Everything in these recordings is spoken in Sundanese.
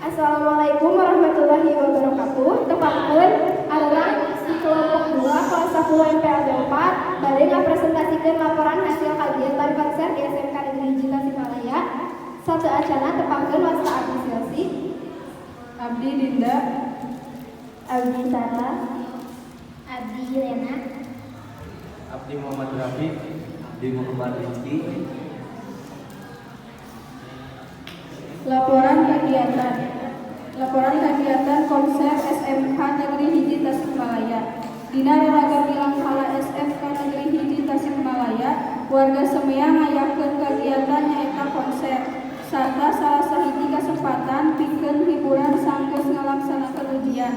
Assalamualaikum warahmatullahi wabarakatuh. Tepangkeun arurang di kelompok 2 kelas 10 MPLD 4 bade ngapresentasikan laporan hasil kegiatan konser di SMK Negeri Hiji Tasikmalaya. Sateuacanna, tepangkeun, wasta abdi Silsi. Abdi Dinda. Abdi Sarla. Abdi Lena. Abdi Muhammad Rafi. Abdi Muhammad Rizky. Laporan kegiatan. Laporan kegiatan konser SMK Negeri Hiji Tasikmalaya. Dina raraga milangkala SMK Negeri Hiji Tasikmalaya, warga SMEA ngayakeun kegiatan nyaeta konser sarta salah sahiji kasempatan pikeun hiburan sanggeus ngalaksanakeun ujian.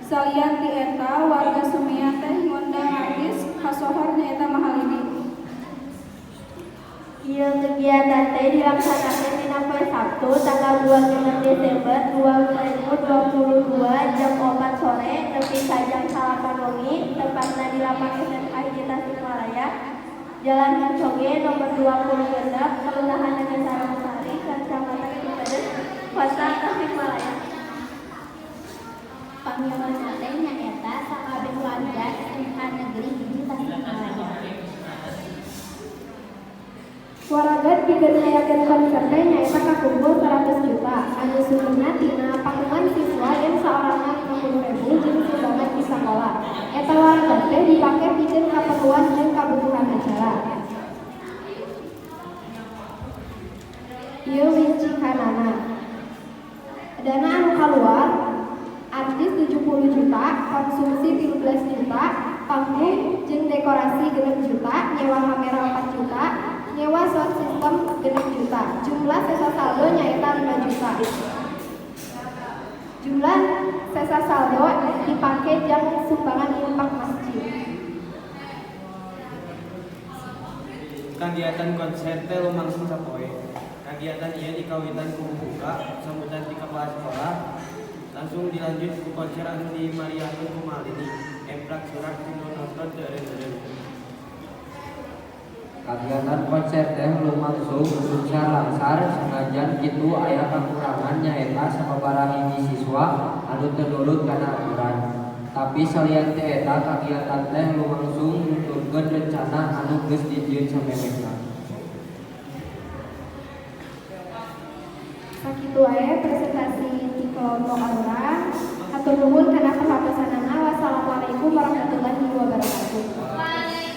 Salian ti eta, warga SMEA teh ngondang artis kasohor nyaeta Mahalini. Ieu kegiatan teh dilaksanakeun dina poe Sabtu tanggal 26 Desember 2022 jam 4 sore nepi ka jam 9 wengi, tepatna di lapang SMK Hiji Tasikmalaya, Jalan Macoge nomor 26, Kelurahan Naga Sari, Kecamatan Cipedes, Kota Tasikmalaya. Pamilonna teh nyaeta sakabeh warga SMK Negeri Hiji Tasikmalaya. Waragad pikeun ngayakeun konser teh nyaeta kakumpul 100 juta anu sumberna tina patungan siswa yang saorangna 50.000 jeung sumbangan di sakola. Eta waragad teh dipake pikeun kaperluan jeung kabutuhan acara. Ieu rincianana. Dana anu kaluar: artis 70 juta, konsumsi 13 juta, panggung jeung dekorasi 6 juta, nyewa kamera 4 juta, nyewa sound system 6 juta. Jumlah sesa saldo nyaeta 5 juta. Jumlah sesa saldo dipake jang sumbangan infak masjid. Kagiatan konser teh lumangsung sapoe. Kagiatan ieu dikawitan ku buka sambutan ti kepala sekolah, langsung dilanjut ku konser anu dimariahkeun ku Mahalini. Emprak sorak ti nu nonton teu eureun-eureun. Kagiatan konser teh lumangsung lancar sanajan kitu aya kakurangan, nyaeta sababaraha hiji siswa anu teu nurut kana aturan. Tapi salian ti eta, kagiatan teh lumangsung nuturkeun rencana anu geus dijieun samemehna. Sakitu wae presentasi di kelompok arurang. Hatur nuhun kana perhatosanana. Wassalamualaikum warahmatullahi wabarakatuh.